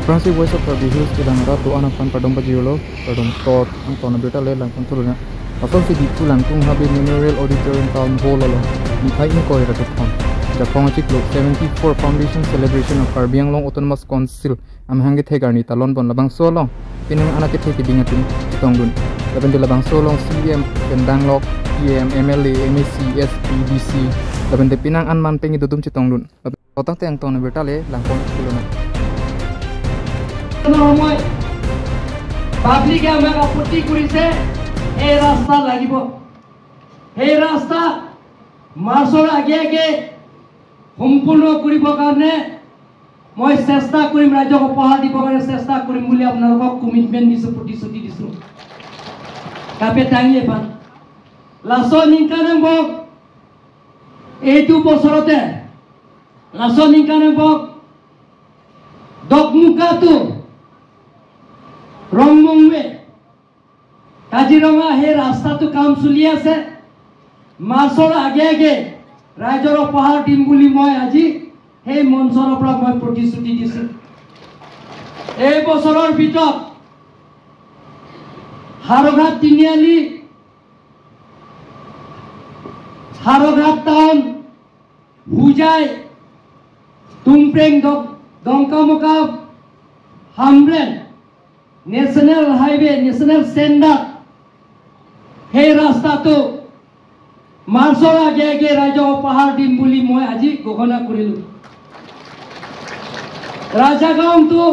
Francis Voice of Karbi Hills kidang ra to anang pan pardom bajirlo pardom tot ang tono berta le lang kontrol na afon si ditu langtung habe Memorial Auditorium Town Hall lo ni phai in koi ra to phang japong chik lok 74 Foundation Celebration of Karbi Anglong Autonomous Council am hange thegarni talon bon labang solong pinang anake theki dingatin tongdun laban de labang solong CM kendang lok PM MLA MAC SP DC laban de pinang anman pengi dudum chitongdun otang te ang tono berta le langkong kulona সময় পাব্লিকে আমাক আপত্তি কৰিছে এই ৰাস্তা লাগিব সেই ৰাস্তা মাৰ্চৰ আগে আগে সম্পূৰ্ণ কৰিবৰ কাৰণে মই চেষ্টা কৰিম ৰাইজক উপহাৰ দিবৰ কাৰণে চেষ্টা কৰিম বুলি আপোনালোকক কমিটমেণ্ট দিছোঁ প্ৰতিশ্ৰুতি দিছোঁ কাপে টাঙিয়ে পান লাচন ইনকানেবক এইটো বছৰতে লাচন ইনকানেবক দকমুকাটো ৰংমংৱে কাজিৰঙা সেই ৰাস্তাটো কাম চলি আছে মাৰ্চৰ আগে আগে ৰাইজৰ উপহাৰ দিম বুলি মই আজি সেই মঞ্চৰ পৰা মই প্ৰতিশ্ৰুতি দিছোঁ এই বছৰৰ ভিতৰত Harghat Tiniali Harghat town Hojai Tumpreng Dongkamuka Hamren national highway national standard সেই ৰাস্তাটো মাৰ্চৰ আগে আগে ৰাইজক উপহাৰ দিম বুলি মই আজি ঘোষণা কৰিলোঁ ৰাজাগাঁওটো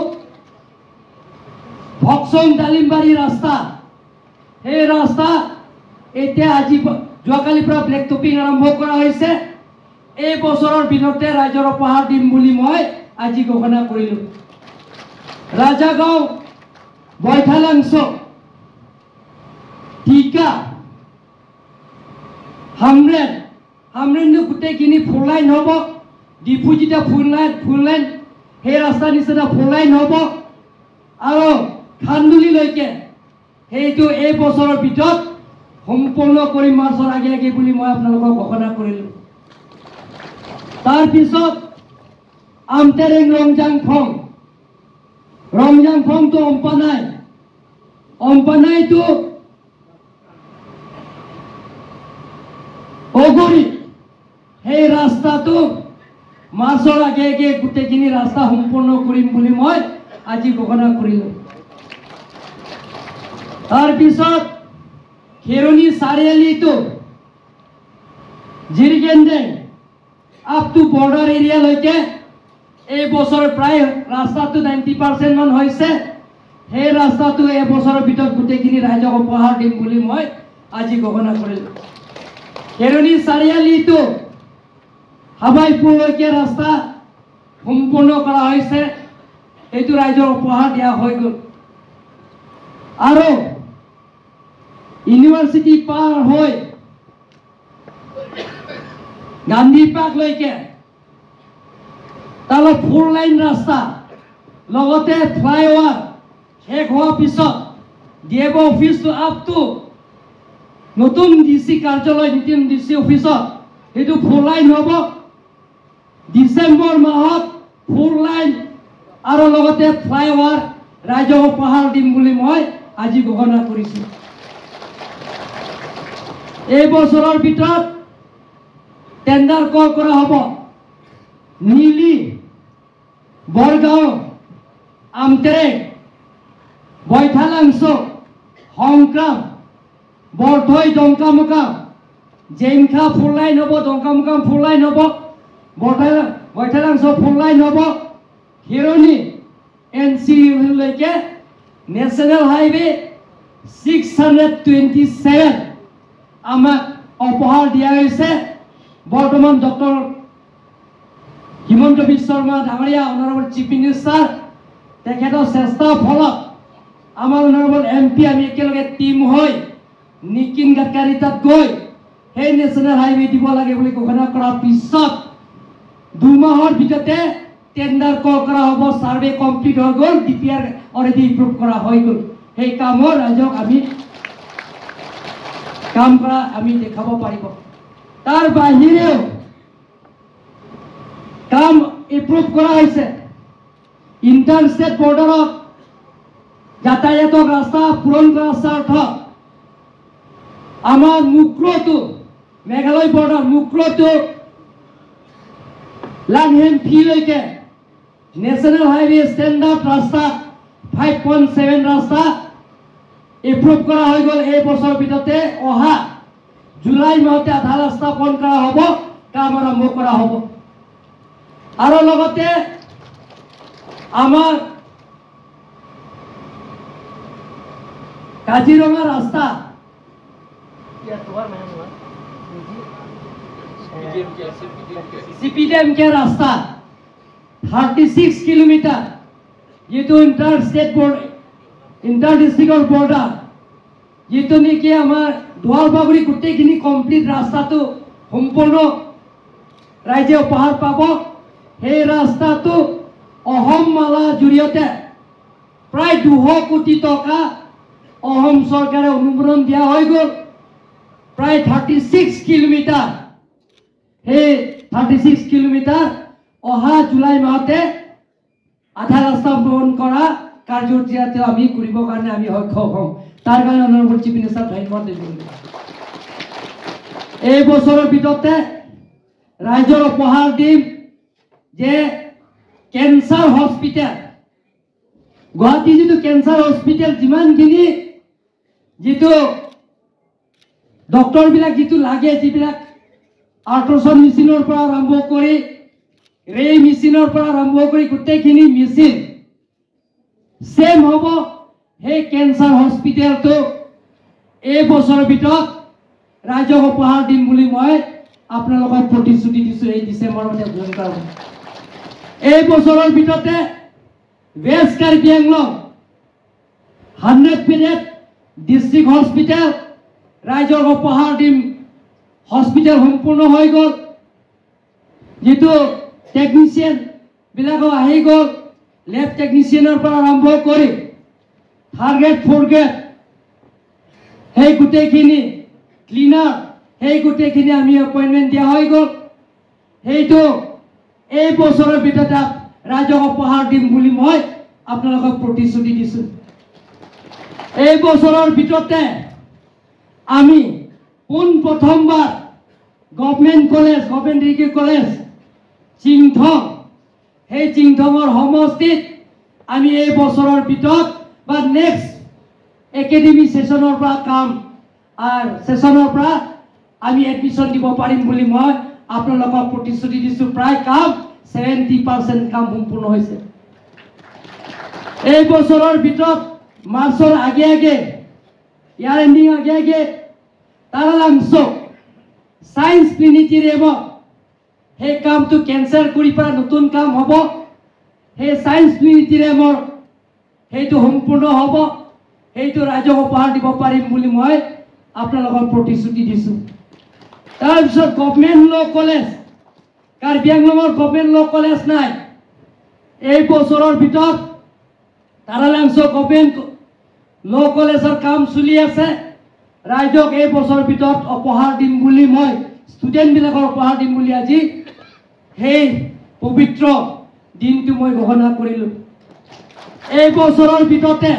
ভকচং ডালিমবাৰী ৰাস্তা সেই ৰাস্তা এতিয়া আজি যোৱাকালিৰ পৰা ব্লেক টপিং আৰম্ভ কৰা হৈছে এই বছৰৰ ভিতৰতে ৰাইজৰ উপহাৰ দিম বুলি মই আজি ঘোষণা কৰিলোঁ ৰাজাগাঁও বৈঠালাংছ টিকা হামৰেন হামৰেনটো গোটেইখিনি ফ'ৰ লাইন হ'ব ডিফু যেতিয়া ফ'ৰ লাইন সেই ৰাস্তাৰ নিচিনা ফ'ৰ লাইন হ'ব আৰু খান্দুলিলৈকে সেইটো এই বছৰৰ ভিতৰত সম্পূৰ্ণ কৰিম মাৰ্চৰ আগে আগে বুলি মই আপোনালোকক ঘোষণা কৰিলোঁ তাৰপিছত আমটেৰেং ৰংজাংফং ৰংজাংফংটো অম্পানাই অম্পানাইটো অগৰি সেই ৰাস্তাটো মাৰ্চৰ আগে আগে গোটেইখিনি ৰাস্তা সম্পূৰ্ণ কৰিম বুলি মই আজি ঘোষণা কৰিলোঁ তাৰপিছত খেৰণি চাৰিআলিটো জিৰগেণ্ডেং আপ টু বৰ্ডাৰ এৰিয়ালৈকে এই বছৰ প্ৰায় ৰাস্তাটো 90% মান হৈছে সেই ৰাস্তাটো এই বছৰৰ ভিতৰত গোটেইখিনি ৰাইজক উপহাৰ দিম বুলি মই আজি ঘোষণা কৰিলোঁ খেৰণি চাৰিআলিটো হাবাইপুৰলৈকে ৰাস্তা সম্পূৰ্ণ কৰা হৈছে এইটো ৰাইজৰ উপহাৰ দিয়া হৈ গ'ল আৰু ইউনিভাৰ্চিটি পাৰ হৈ গান্ধী পাৰ্কলৈকে তাৰ ফ'ৰ লাইন ৰাস্তা লগতে ফ্লাইঅভাৰ শেষ হোৱাৰ পিছত ডি এফ অফিচটো আপ টু নতুন ডি চি কাৰ্যালয় নতুন ডি চি অফিচত সেইটো ফ'ৰ লাইন হ'ব ডিচেম্বৰ মাহত ফ'ৰ লাইন আৰু লগতে ফ্লাইঅভাৰ ৰাইজক উপহাৰ দিম বুলি মই আজি ঘোষণা কৰিছোঁ এই বছৰৰ ভিতৰত টেণ্ডাৰ কল কৰা হ'ব নীলি বৰগাঁও আমটেৰেং বৈঠালাংছ সংক্ৰাম বৰথৈ ডংকামুকাম জেংখা ফ'ৰ লাইন হ'ব ডংকামুকাম ফ'ৰ লাইন হ'ব বৈঠালাংছ ফ'ৰ লাইন হ'ব হিৰণি এন চি লৈকে নেশ্যনেল হাইৱে 627 আমাক উপহাৰ দিয়া হৈছে বৰ্তমান ডক্টৰ হিমন্ত বিশ্ব শৰ্মা ডাঙৰীয়া অনাৰেবল চিফ মিনিষ্টাৰ তেখেতৰ চেষ্টাৰ ফলত আমাৰ অনাৰেবল এম পি আমি একেলগে টীম হৈ নীতিন গাডকাৰী তাত গৈ সেই নেশ্যনেল হাইৱে দিব লাগে বুলি ঘোষণা কৰাৰ পিছত 2 মাহৰ ভিতৰতে টেণ্ডাৰ কল কৰা হ'ব ছাৰ্ভে কমপ্লিট হৈ গ'ল ডি পি আৰ অলৰেডি ইপ্ৰুভ কৰা হৈ গ'ল সেই কামৰ ৰাইজক আমি কাম কৰা আমি দেখাব পাৰিব তাৰ বাহিৰেও কাম ইপ্ৰুভ কৰা হৈছে ইণ্টাৰ ষ্টেট বৰ্ডাৰত যাতায়াতৰ ৰাস্তা পূৰণ কৰাৰ স্বাৰ্থত আমাৰ মুক্ৰটো মেঘালয় বৰ্ডাৰ মুক্ৰটো লাংহেম ফিলৈকে নেশ্যনেল হাইৱে ষ্টেণ্ডাৰ্ড ৰাস্তা 5.7 ৰাস্তা এপ্ৰুভ কৰা হৈ গ'ল। এই বছৰৰ ভিতৰতে অহা জুলাই মাহতে আধা ৰাস্তা পূৰণ কৰা হ'ব, কাম আৰম্ভ কৰা হ'ব। আৰু লগতে আমাৰ কাজিৰঙা ৰাস্তা CPDMK ৰাস্তা 36 কিলোমিটাৰ, যিটো ইণ্টাৰ ষ্টেট বৰ্ড ইণ্টাৰ ডিষ্ট্ৰিক্টৰ বৰ্ডাৰ, যিটো নেকি আমাৰ দুৱাৰবাগুৰি গোটেইখিনি কমপ্লিট ৰাস্তাটো সম্পূৰ্ণ ৰাইজে উপহাৰ পাব। সেই ৰাস্তাটো অসম মালাৰ জৰিয়তে প্ৰায় 200 কোটি টকা অসম চৰকাৰে অনুমোদন দিয়া হৈ গ'ল। প্ৰায় 36 কিলোমিটাৰ, সেই 36 কিলোমিটাৰ অহা জুলাই মাহতে আধা ৰাস্তা পূৰণ কৰা কাৰ্যসূচী আমি কৰিবৰ কাৰণে আমি সক্ষম হ'ম। তাৰ কাৰণে অনাৰেবল চিফ মিনিষ্টাৰ ধন্যবাদ দিলোঁ। এই বছৰৰ ভিতৰতে ৰাইজৰ উপহাৰ দিম যে কেঞ্চাৰ হস্পিটেল, গুৱাহাটী যিটো কেঞ্চাৰ হস্পিটেল যিমানখিনি যিটো ডক্টৰবিলাক যিটো লাগে, যিবিলাক আল্ট্ৰাচাউণ্ড মেচিনৰ পৰা আৰম্ভ কৰি ৰে মেচিনৰ পৰা আৰম্ভ কৰি গোটেইখিনি মেচিন ছেম হ'ব। সেই কেঞ্চাৰ হস্পিটেলটো এই বছৰৰ ভিতৰত ৰাইজক উপহাৰ দিম বুলি মই আপোনালোকক প্ৰতিশ্ৰুতি দিছোঁ। এই ডিচেম্বৰ মাহতে ঘোষণা কৰা হ'ব। এই বছৰৰ ভিতৰতে west Karbi Anglong 100 bedded district hospital ৰাইজক উপহাৰ দিম। হস্পিটেল সম্পূৰ্ণ হৈ গ'ল, যিটো টেকনিচিয়ানবিলাকো আহি গ'ল, লেব টেকনিচিয়ানৰ পৰা আৰম্ভ কৰি থাৰ্ড গ্ৰেড ফ'ৰ্থ গ্ৰেড সেই গোটেইখিনি ক্লিনাৰ সেই গোটেইখিনি আমি এপইণ্টমেণ্ট দিয়া হৈ গ'ল। সেইটো এই বছৰৰ ভিতৰতে ৰাইজক উপহাৰ দিম বুলি মই আপোনালোকক প্ৰতিশ্ৰুতি দিছোঁ। এই বছৰৰ ভিতৰতে আমি পোনপ্ৰথমবাৰ government college, government degree college Chinthong, সেই চিংথঙৰ সমষ্টিত আমি এই বছৰৰ ভিতৰত বা নেক্সট একাডেমি ছেশ্যনৰ পৰা কাম আৰু ছেশ্যনৰ পৰা আমি এডমিশ্যন দিব পাৰিম বুলি মই আপোনালোকক প্ৰতিশ্ৰুতি দিছোঁ। প্ৰায় কাম 70% কাম সম্পূৰ্ণ হৈছে। এই বছৰৰ ভিতৰত মাৰ্চৰ আগে আগে, ইয়াৰ এণ্ডিং আগে আগে তাৰালাংছ' ছায়েন্স প্লেনেটেৰিয়ামত সেই কামটো কেঞ্চেল কৰি পেলাই নতুন কাম হ'ব। সেই ছায়েন্স প্লেনেটেৰিয়ামৰ সেইটো সম্পূৰ্ণ হ'ব, সেইটো ৰাইজক উপহাৰ দিব পাৰিম বুলি মই আপোনালোকক প্ৰতিশ্ৰুতি দিছোঁ। তাৰপিছত গভমেণ্ট ল' কলেজ, কাৰ্বি আংলঙৰ গভমেণ্ট ল' কলেজ নাই। এই বছৰৰ ভিতৰত তাৰালাংছ' গভমেণ্ট ল' কলেজৰ কাম চলি আছে। ৰাইজক এই বছৰৰ ভিতৰত উপহাৰ দিম বুলি মই ষ্টুডেণ্টবিলাকৰ উপহাৰ দিম বুলি আজি সেই পবিত্ৰ দিনটো মই ঘোষণা কৰিলোঁ। এই বছৰৰ ভিতৰতে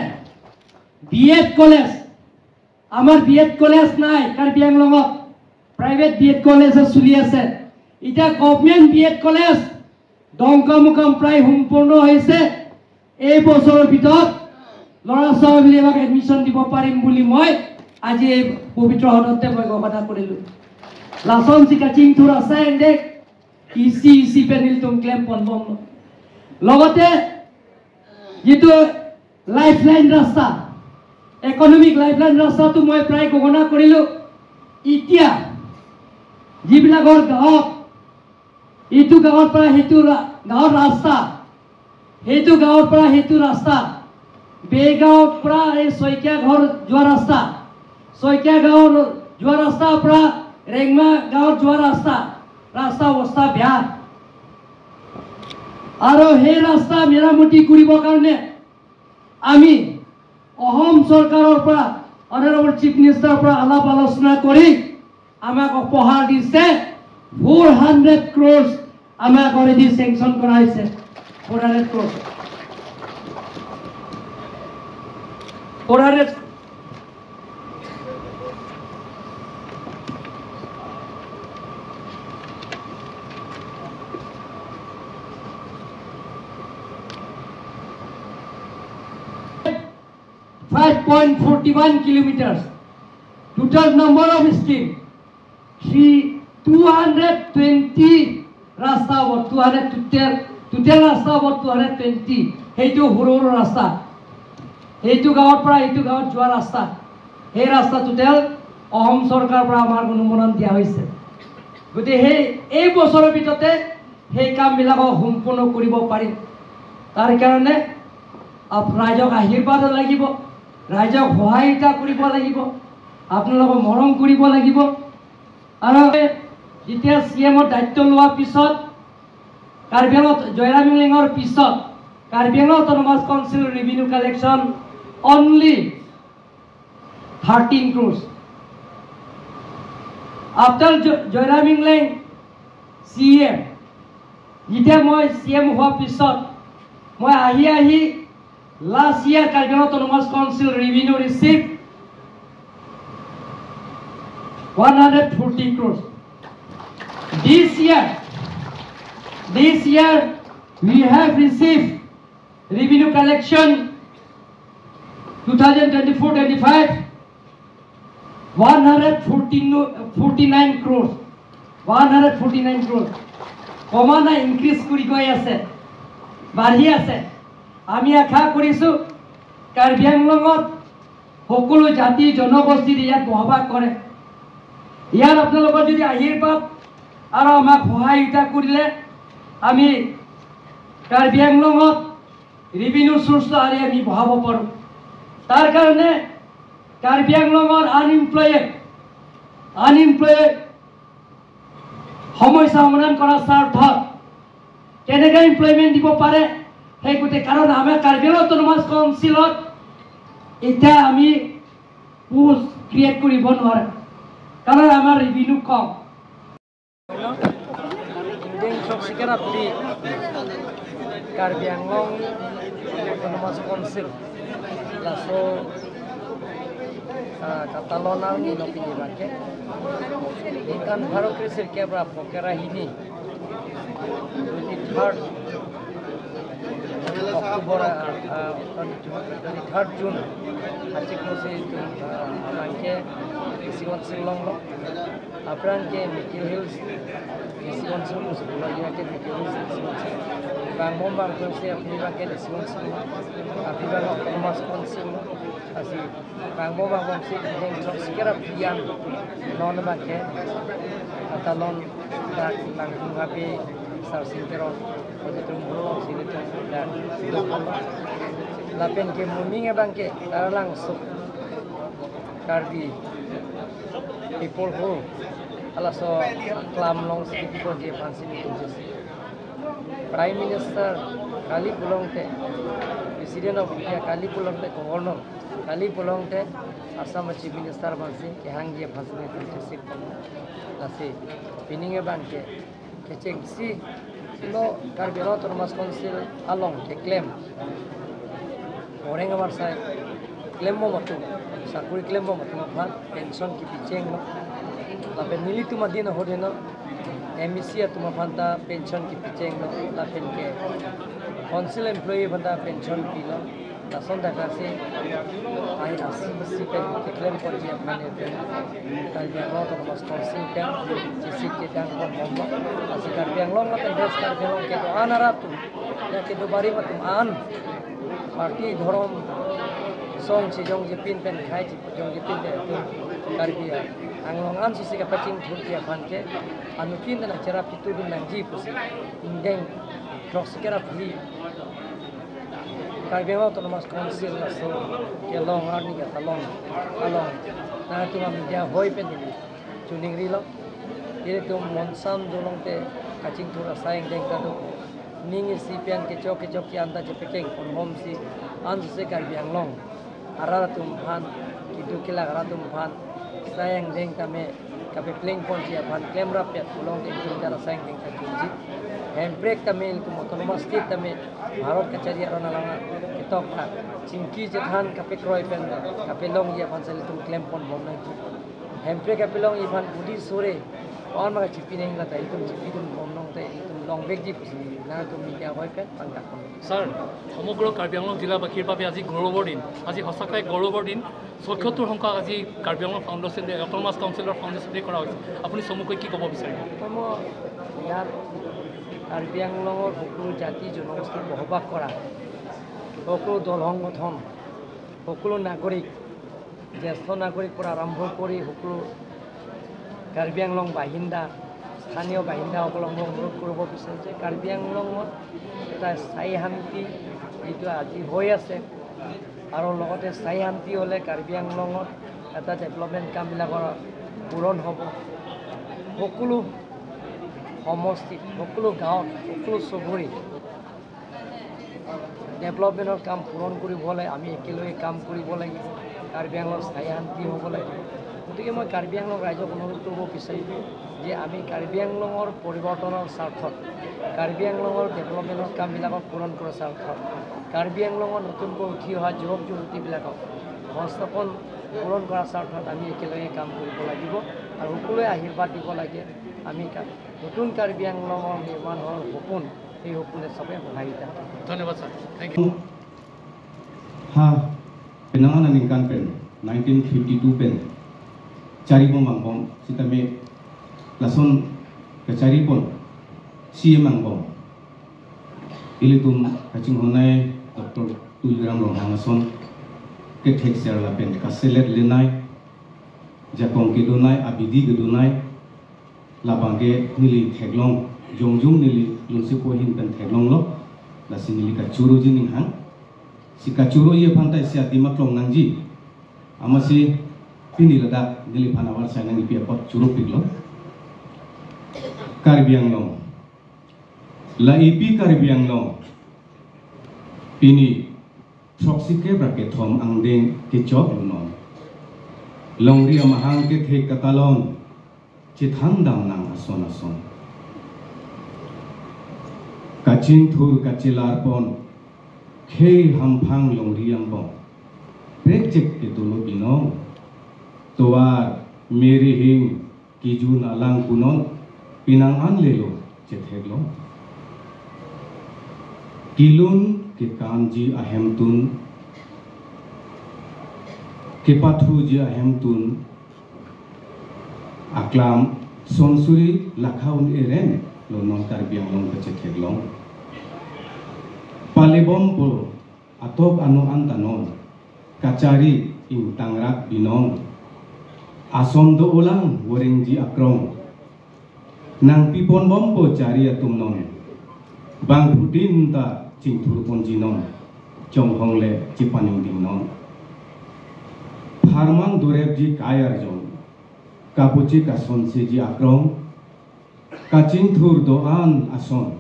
বি এড কলেজ, আমাৰ বি এড কলেজ নাই কাৰ্বি আংলঙত, প্ৰাইভেট বি এড কলেজ চলি আছে। এতিয়া government B Ed college Dongkamukam প্ৰায় সম্পূৰ্ণ হৈছে। এই বছৰৰ ভিতৰত ল'ৰা ছোৱালীবিলাকক এডমিশ্যন দিব পাৰিম বুলি মই আজি এই পবিত্ৰ সদনতে মই ঘোষণা কৰিলোঁ। লাচন চিকা চিংথুৰ আছে এনে ইচি ইচি পেনিল তুমক্লেম পনবম। লগতে যিটো লাইফ লাইন ৰাস্তা, ইকনমিক লাইফ লাইন ৰাস্তাটো মই প্ৰায় ঘোষণা কৰিলোঁ। এতিয়া যিবিলাকৰ গাঁৱত ইটো গাঁৱৰ পৰা সেইটো গাঁৱৰ ৰাস্তা, সেইটো গাঁৱৰ পৰা সেইটো ৰাস্তা, বেগাঁৱৰ পৰা এই শইকীয়া ঘৰ যোৱা ৰাস্তা, শইকীয়া গাঁৱৰ যোৱা ৰাস্তাৰ পৰা ৰেংমা গাঁৱত যোৱা ৰাস্তা, ৰাস্তা অৱস্থা বেয়া। আৰু সেই ৰাস্তা মেৰামতি কৰিবৰ কাৰণে আমি অসম চৰকাৰৰ পৰা অনাৰেবল চিফ মিনিষ্টাৰৰ পৰা আলাপ আলোচনা কৰি আমাক উপহাৰ দিছে 400 ক্ৰ'ৰ্ছ, আমাক অলৰেডি চেংচন কৰা হৈছে 400 crores. 400 5.41 kilometers. Total number of scheme 220 ৰাস্তা হ'ব, 200 total ৰাস্তা হ'ব 220। সেইটো সৰু সৰু ৰাস্তা, সেইটো গাঁৱৰ পৰা এইটো গাঁৱত যোৱা ৰাস্তা, সেই ৰাস্তা টোটেল অসম চৰকাৰৰ পৰা আমাক অনুমোদন দিয়া হৈছে। গতিকে সেই এই বছৰৰ ভিতৰতে সেই কামবিলাকক সম্পূৰ্ণ কৰিব পাৰিম। তাৰ কাৰণে ৰাইজক আশীৰ্বাদ লাগিব, ৰাইজক সহায়তা কৰিব লাগিব, আপোনালোকক মৰম কৰিব লাগিব। আৰু যেতিয়া চি এমৰ দায়িত্ব লোৱাৰ পিছত কাৰ্বি আংলঙত জয়ৰাম ইংলেঙৰ পিছত Karbi Anglong autonomous council revenue collection only 13 crores. After Jairam Engleng C M, যেতিয়া মই চি এম হোৱাৰ পিছত মই আহি আহি last year Karbi Anglong autonomous council revenue receive 140 crores. This year we have received revenue collection 2024-25 149 crores, 149 crores। ক্ৰমান্বয়ে increase কৰি গৈ আছে, বাঢ়ি আছে। আমি আশা কৰিছোঁ কাৰ্বি আংলঙত সকলো জাতি জনগোষ্ঠীৰ ইয়াত বসবাস কৰে। ইয়াত আপোনালোকৰ যদি আশীৰ্বাদ আৰু আমাক সহায়তা কৰিলে আমি কাৰ্বি আংলঙত ৰেভিনিউ চ'ৰ্চটো আৰু আমি বঢ়াব পাৰোঁ। তাৰ কাৰণে কাৰ্বি আংলঙৰ আনএমপ্লয়ড সমস্যা সমাধান কৰাৰ স্বাৰ্থত কেনেকৈ এমপ্লয়মেণ্ট দিব পাৰে সেই গোটেই কাৰণ আমাৰ কাৰ্বি আংলং অট'নমাছ কাউন্সিলত এতিয়া আমি পোষ্ট ক্ৰিয়েট কৰিব নোৱাৰে, কাৰণ আমাৰ revenue com. Karbi Anglong Autonomous Council laso katalonang inopini bangke ikan bharat krisir kebra pokera hini 23rd October 23rd June achik nosi bangke DC Council long lo aprang ke Mikil Hills DC Council musuh lagi ke Mikil Hills DC Council bang mom bang konsi apni bang ke DC Council apni bang Autonomous Council asi bang mom bang konsi deng chok sikera pian non bang ke atalon dak langkung hapi sar sinteron ojetum bro sinitum dak lapen ke muminge bang ke taralang suk Karbi people who alaso klam long sikit ko je fansi ni Prime Minister Kali Pulongte, President of India Kali Pulongte, Governor Kali Pulongte, Assam Chief Minister Bansi Kehangye Fansi ni tunjisi lasi pininge bangke keceng si lo Karbi Autonomous Council along ke claim orang amar sai claim mo matu sakuri claim mo matu phan pension ki picheng no lapen nili tuma din hodeno MEC tuma phanta pension ki picheng no lapen ke council employee phanta pension pilo lason daka se ai asi pen ke claim por je phane pen Karbi Anglong Autonomous Council pen jisi ke dang kon mombo asi Karbi Anglong la pen des Karbi Anglong ke do anaratu ya ke do bari matum an party dhorom song chi jong je pin pen khai chi jong je pin de Karbi Anglong an susi ka paching thur dia phan ke anukin na chera pitu dun nang ji pusi indeng trosikera phli Karbi Anglong Autonomous Council la so ke long arni ka talong along na tu ma media hoi pen ni chuning ri lo ye tu monsam dolong te kaching thur saing deng ta do ning si pian ke chok ki anda je pekeng on hom si an susi Karbi Anglong arara tum phan kidu kila ara tum phan sayang deng tame kape pling pon ji phan claim ra pet pulong deng tum jara sayang deng ta junji hem break tame tum autonomous state tame Bharat kachari arona langa Ketok chingki jethan kape kroi pen kape long ye phan sel tum claim pon bom nai hempre kape long ye phan budi sore on ma chipi neng la tai tum chipi tum bom nong tai tum long bek ji pusi na tum media hoi pen pangka sir সমগ্ৰ কাৰ্বি আংলং জিলাবাসীৰ বাবে আজি গৌৰৱৰ দিন। আজি সঁচাকৈ গৌৰৱৰ দিন। 76 সংখ্যক আজি Karbi Anglong foundation day, autonomous কাউন্সিলৰ ফাউণ্ডেশ্যন ডে কৰা হৈছে। আপুনি চমুকৈ কি ক'ব বিচাৰিব? ইয়াত কাৰ্বি আংলঙৰ সকলো জাতি জনগোষ্ঠী বসবাস কৰা সকলো দল সংগঠন, সকলো নাগৰিক, জ্যেষ্ঠ নাগৰিক পৰা আৰম্ভ কৰি সকলো কাৰ্বি আংলং বাসিন্দা, স্থানীয় বাসিন্দাসকলক মই অনুৰোধ কৰিব বিচাৰোঁ যে কাৰ্বি আংলঙত এটা স্থায়ী শান্তি যিটো আজি হৈ আছে আৰু লগতে স্থায়ী শান্তি হ'লে কাৰ্বি আংলঙত এটা ডেভেলপমেণ্ট কামবিলাকৰ পূৰণ হ'ব। সকলো সমষ্টিত, সকলো গাঁৱত, সকলো চুবুৰীত ডেভেলপমেণ্টৰ কাম পূৰণ কৰিব হ'লে আমি একেলগে কাম কৰিব লাগিব। কাৰ্বি আংলঙত স্থায়ী শান্তি হ'ব লাগিব। গতিকে মই কাৰ্বি আংলং ৰাইজক অনুৰোধ কৰিব বিচাৰিম যে আমি কাৰ্বি আংলঙৰ পৰিৱৰ্তনৰ স্বাৰ্থত, কাৰ্বি আংলঙৰ ডেভেলপমেণ্টৰ কামবিলাকক পূৰণ কৰাৰ স্বাৰ্থত, কাৰ্বি আংলঙৰ নতুনকৈ উঠি অহা যুৱক যুৱতীবিলাকক সংস্থাপন পূৰণ কৰাৰ স্বাৰ্থত আমি একেলগে কাম কৰিব লাগিব আৰু সকলোৱে আশীৰ্বাদ দিব লাগে। আমি নতুন কাৰ্বি আংলঙৰ নিৰ্মাণ হোৱাৰ সপোন, এই সপোনে চবে সহায়িতা। ধন্যবাদ sir, thank U. Ha penanganan ingkan pen 1952 pen cari bom bang bom sitame lason kacari pon CM ang bom ilitum kacing honai Dr. Tuliram Ronghang ason ke thek ser la pen kaselet lenai jakong ke donai abidi ke donai labangke nili theklong jongjong nili lunsi pohin pen theklong lo lasi nili ka churu jining hang si kacuro ye pantai si ati maklong nangji amasi pini lada nili panawar sai nangi pia pot churu piglo Karbi Anglong la ipi Karbi Anglong pini troxi ke brake thom angdeng ke chok lunon longri amahang ke the katalon chithan dam nang ason ason kachin thur kachilar pon khei hamphang longri ambong prek ke dolo binong toar meri hing kijun alang kunon pinang an lelo chetheglo kilun ke kanji ahemtun ke pathu ji ahemtun aklam sonsuri lakhaun eren lonon Karbi Anglong ke chetheglong palebom po atok anu antanon kachari ing tangrak binong asom do ulang worengji akrong nang pipon bompo cari atum non bang putin ta chingthur ponji non chonghong le chipaning ding non farman doreb ji kayar jon kapuchi kason se ji akrong kachingthur do an ason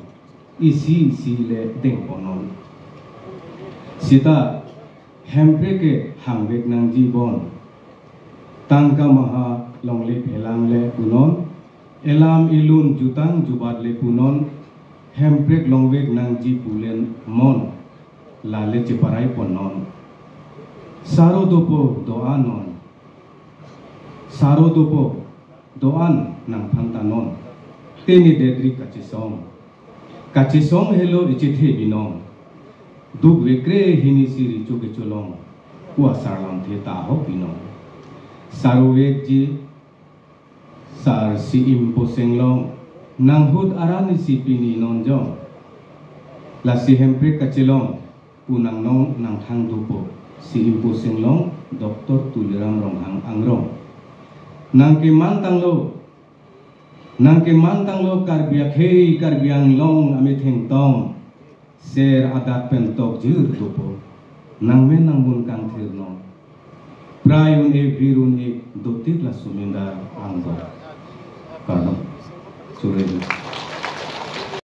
isi isi le deng ponon sita hempre ke hangbek nang ji bon tangka maha longle phelang le punon elam ilun jutang jubat le punon hemprek longwek nang ji pulen mon lale cheparai ponon saro dopo doanon saro dopo doan nang phantanon teni dedri kachisong kachisong hello ichithe binong duk vekre hini siri choke cholong kuwa sarlam the ta ho binong sarowek ji sar si impo senglong nanghut arani si pini nonjong la si hempre kachelong punang nong nang thang dupo si impo senglong Dr. Tuliram Ronghang Angrong nang ke mantang lo Karbi khei Karbi Anglong ame theng tong ser adat pentok jir dupo nang me nang bun kang thir no prayun e virun e dotik la sumindar anggo karno surejo.